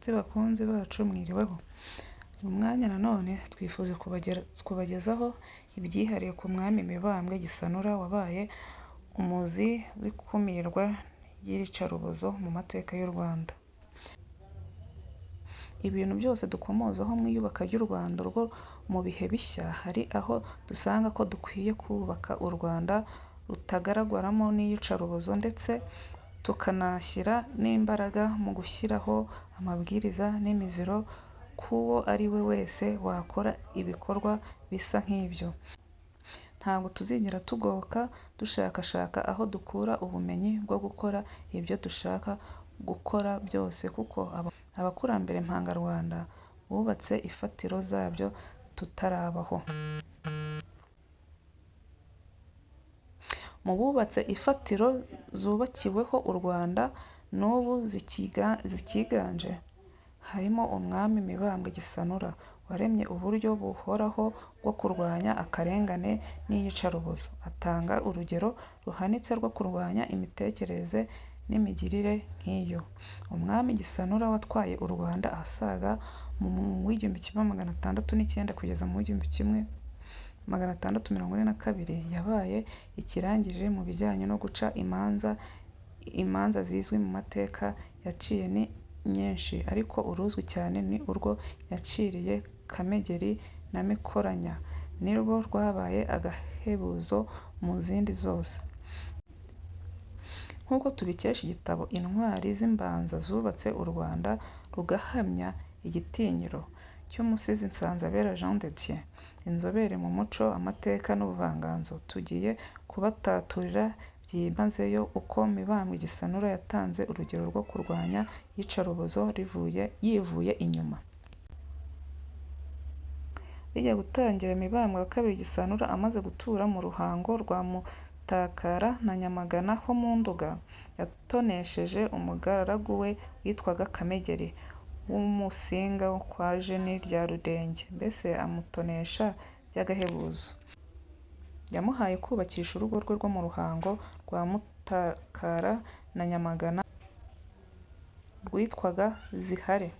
Nshuti bakunzi bacu mwiriweho, uyu mwanya nanone twifuje kubagezaho ibyihariye ku mwami Mibambwe Gisanura wabaye umuzi w'ikumirwa ry'iyicarubozo mu mateka y'u Rwanda. Ibintu byose dukomozaho mu iyubaka ry'u Rwanda rwo mu bihe bishya, hari aho dusanga ko dukwiye kubaka u Rwanda rutagaragaramo n'iyicarubozo ndetse tukanashyira n'imbaraga mu gushyiraho amabwiriza n'imiziro k'uwo ari we wese wakora ibikorwa bisa nk'ibyo. Ntabwo tuzigera tugoka dushakashaka aho dukura ubumenyi bwo gukora ibyo dushaka gukora byose kuko abakurambere mpangarwanda bubatse imfatiro zabyo tutarabaho. Mu bubatse imfatiro zubakiweho u Rwanda n'ubu zikiganje, harimo Umwami Mibambwe Gisanura waremye uburyo buhoraho bwo kurwanya akarengane n'iyicarubozo, atanga urugero ruhanitse rwo kurwanya imitekerereze n'imigirire nk'iyo. Umwami Gisanura watwaye u Rwanda asaga mu 1609 kugeza mu 1642, yabaye ikirangirire mu bijyanye no guca imanza. Imanza zizwi mu mateka yaciye ni nyinshi, ariko uruzwi cyane ni urwo yaciriye Kamegeri na Mikoranya, nirwo rwabaye agahebuzo mu zindi zose. Nk'uko tubikesha igitabo Intwari z'Imbanza zubatse u Rwanda rugahamya igitinyiro cy'umusizi Nsanzabera Jean de Dieu, inzobere mu muco, amateka n'ubuvanganzo, tugiye kubataturira byimazeyo uko Mibambwe Gisanura yatanze urugero rwo kurwanya iyicarubozo yivuye inyuma. Bijya gutangira Mibambwe II Gisanura amaze gutura mu Ruhango rwa Mutakara na Nyamagana ho mu Nduga, yatonesheje umugaragu we witwaga Kamegeri w'Umusinga wo kwa Jeni rya Rurenge, mbese amutonesha by'agahebuzo. Yamuhaye kubakisha urugo rwe rwo mu Ruhango rwa Mutakara na Nyamagana rwitwaga Zihare.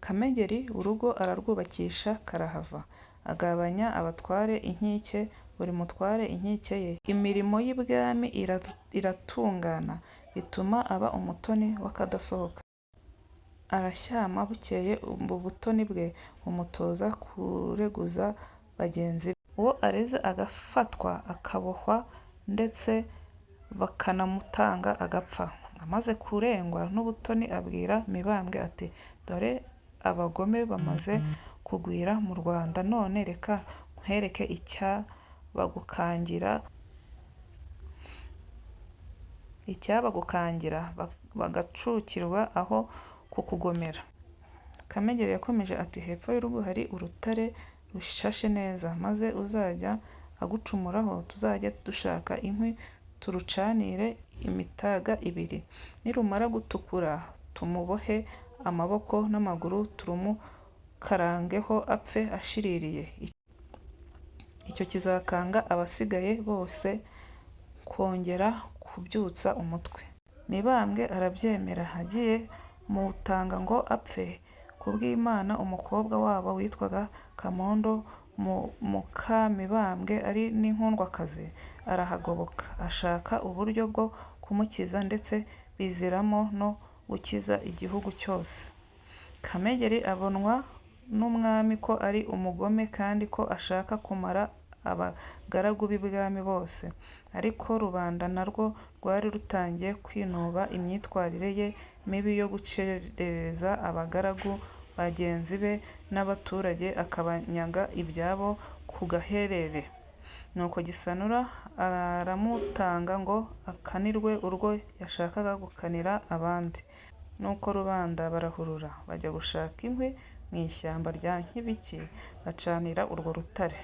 Kamegeri urugo ararwubakisha karahava, agabanya abatware inkike, buri mutware inkike ye, imirimo y'ibwami iratungana, bituma aba umutoni w'akadasohoka. Arashyama bukeye ubutoni bwe bumutoza kureguza bagenzi be. Uwo areze agafatwa akabohwa ndetse bakanamutanga agapfa. Amaze kurengwa n'ubutoni abwira Mibambwe ati “Dore abagome bamaze kugwira mu Rwanda none reka nkwereke icyabagukangira bagacukirwa aho kukugomera.” Kamegeri yakomeje ati “Hepfo y'urugo hari urutare rushashe neza, maze uzajya agucumuraho tuzajye dushaka inkwi turucanire imitaga ibiri, nirumara gutukura tumubohe amaboko n'amaguru turumukarangeho apfe ashiririye, icyo kizakanga abasigaye bose kongera kubyutsa umutwe.” Mibambwe arabyemera, agiye mutanga ngo apfe, kubw'Imana umukobwa wabo witwaga Kamondo muka Mibambwe ari n'inkundwakazi arahagoboka, ashaka uburyo bwo kumukiza ndetse biziramo no gukiza igihugu cyose. Kamegeri abonwa n'umwami ko ari umugome kandi ko ashaka kumara abagaragu b'ibwami bose, ariko rubanda narwo rwari rutangiye kwinuba imyitwarire ye mibi yo gukerereza abagaragu bagenzi be n'abaturage akabanyaga ibyabo ku gaherere. Nuko Gisanura aramutanga ngo akanirwe urwo yashakaga gukanira abandi. Nuko rubanda barahurura, bajya gushaka inkwi mu ishyamba rya Nkibiki bacanira urwo rutare.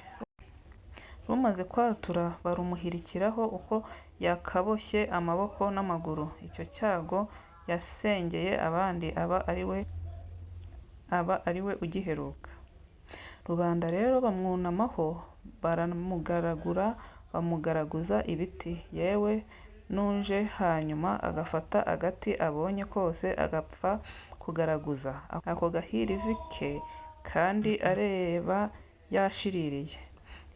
Rumaze kwatura barumuhirikiraho uko yakaboshye amaboko n'amaguru. Icyo cyago yasengeye abandi aba ari we ugiheruka. Rubanda rero bamwunamaho baramugaragura bamugaragaza ibiti, yewe n'uje hanyuma agafata agati abonye kose agapfa Kugaraguza ako gahirivi ke kandi areba yashiririye.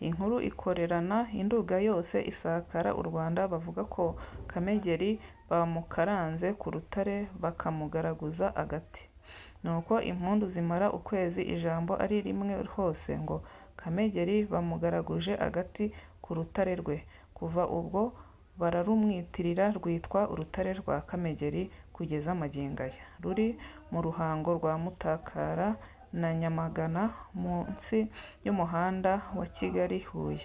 Inkuru ikorerana i Nduga yose isakara u Rwanda bavuga ko Kamegeri bamukaranze ku rutare bakamugaragaza agati. Nuko impundu zimara ukwezi ijambo ari rimwe hose ngo Kamegeri bamugaraguje agati ku rutare rwe. Kuva ubwo bararumwitirira rwitwa urutare rwa Kamegeri kugeza magingo aya. Ruri mu Ruhango rwa Mutakara na Nyamagana munsi y'umuhanda wa Kigali-Huye.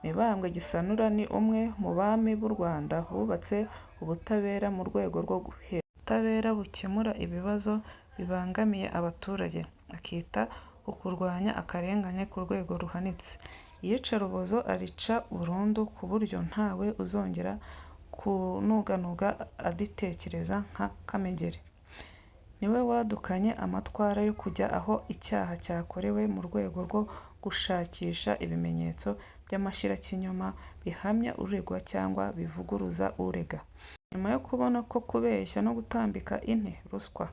Mibambwe Gisanura ni umwe mu bami b'u Rwanda bubatse ubutabera mu rwego rwo hejuru. Ubutabera bukemura ibibazo bibangamiye abaturage, akita ku kurwanya akarengane ku rwego ruhanitse. Iyicarubozo arica burundu ku buryo ntawe uzongera kunuganuga aditekereza nka Kamegeri. Ni we wadukanye amatwara yo kujya aho icyaha cyakorewe mu rwego rwo gushakisha ibimenyetso by'amashirakinyoma bihamya uregwa cyangwa bivuguruza urega. Nyuma yo kubona ko kubeshya no gutambika inte (ruswa)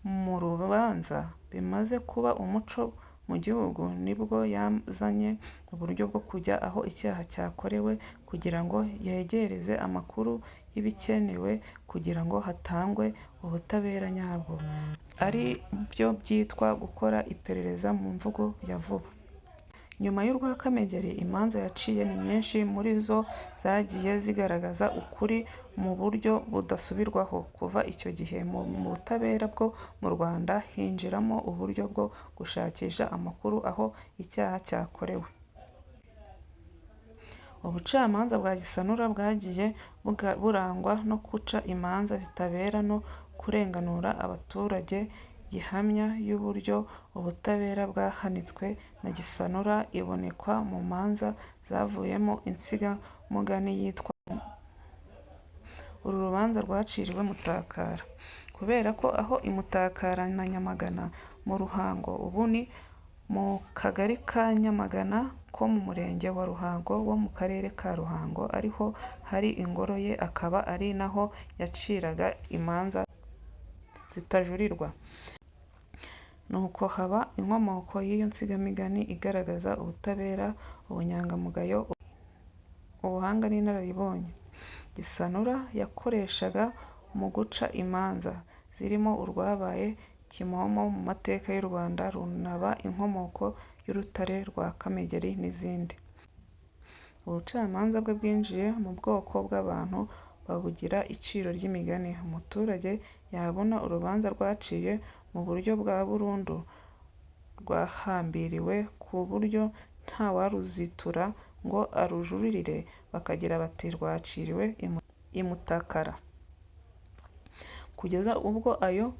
mu rubanza bimaze kuba umuco mu gihugu nibwo yazanye uburyo bwo kujya aho icyaha cyakorewe kugira ngo yegereze amakuru y'ibikenewe kugira ngo hatangwe ubutabera nyabwo, ari byo byitwa gukora iperereza mu mvugo ya vuba. Nyuma y'urwa Kamegeri, imanza yaciye ni nyinshi muri zo zagiye zigaragaza ukuri mu buryo budasubirwaho. Kuva icyo gihe mu butabera bwo mu Rwanda hinjiramo uburyo bwo gushakisha amakuru aho icyaha cyakorewe. Ubucamanza bwa Gisanura bwagiye burangwa no guca imanza zitabera no kurenganura abaturage. Gihamya y'uburyo ubutabera bwahanitswe na Gisanura iboneka mu manza zavuyemo insigamugani yitwa Uru rubanza rwaciriwe Mutakara. Kubera ko aho i Mutakara na Nyamagana mu Ruhango ubu ni mu Kagari ka Nyamagana ko mu Murenge wa Ruhango wo mu Karere ka Ruhango ariho hari ingoro ye akaba ari naho yaciraga imanza zitajurirwa. Nuko haba inkomoko y'iyo nsigamigani igaragaza ubutabera, ubunyangamugayo, ubuhanga n'inararibonye Gisanura yakoreshaga mu guca imanza, zirimo urwabaye kimomo mu mateka y'u Rwanda runaba inkomoko y'urutare rwa Kamegeri n'izindi. Ubucamanza bwe bwinjiye mu bwoko bw'abantu babugira iciro ry'imigani. Umuturage yabona urubanza rwaciwe mu buryo bwa burundu rwahambiriwe ku buryo ntawaruzitura ngo arujuririre bakagira bati rwaciriwe i Mutakara. Kugeza ubwo ayo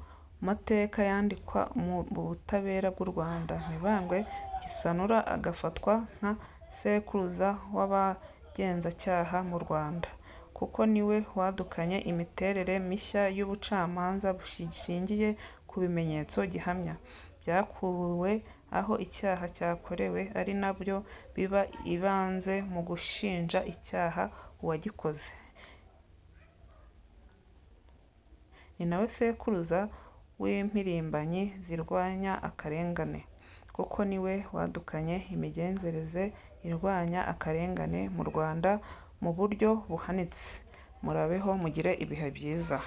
mateka yandikwa mu butabera bw'u Rwanda, Mibambwe Gisanura agafatwa nka sekuruza w'abagenzacyaha mu Rwanda, kuko niwe wadukanye imiterere mishya y'ubucamanza bushingiye ku bimenyetso gihamya byakuwe aho icyaha cyakorewe ari nabyo biba ibanze mu gushinja icyaha uwagikoze. Ni nawe sekuruza w'impirimbanyi zirwanya akarengane, kuko niwe wadukanye imigenzereze irwanya akarengane mu Rwanda mu buryo buhanitse. Murabeho mugire ibihe byiza.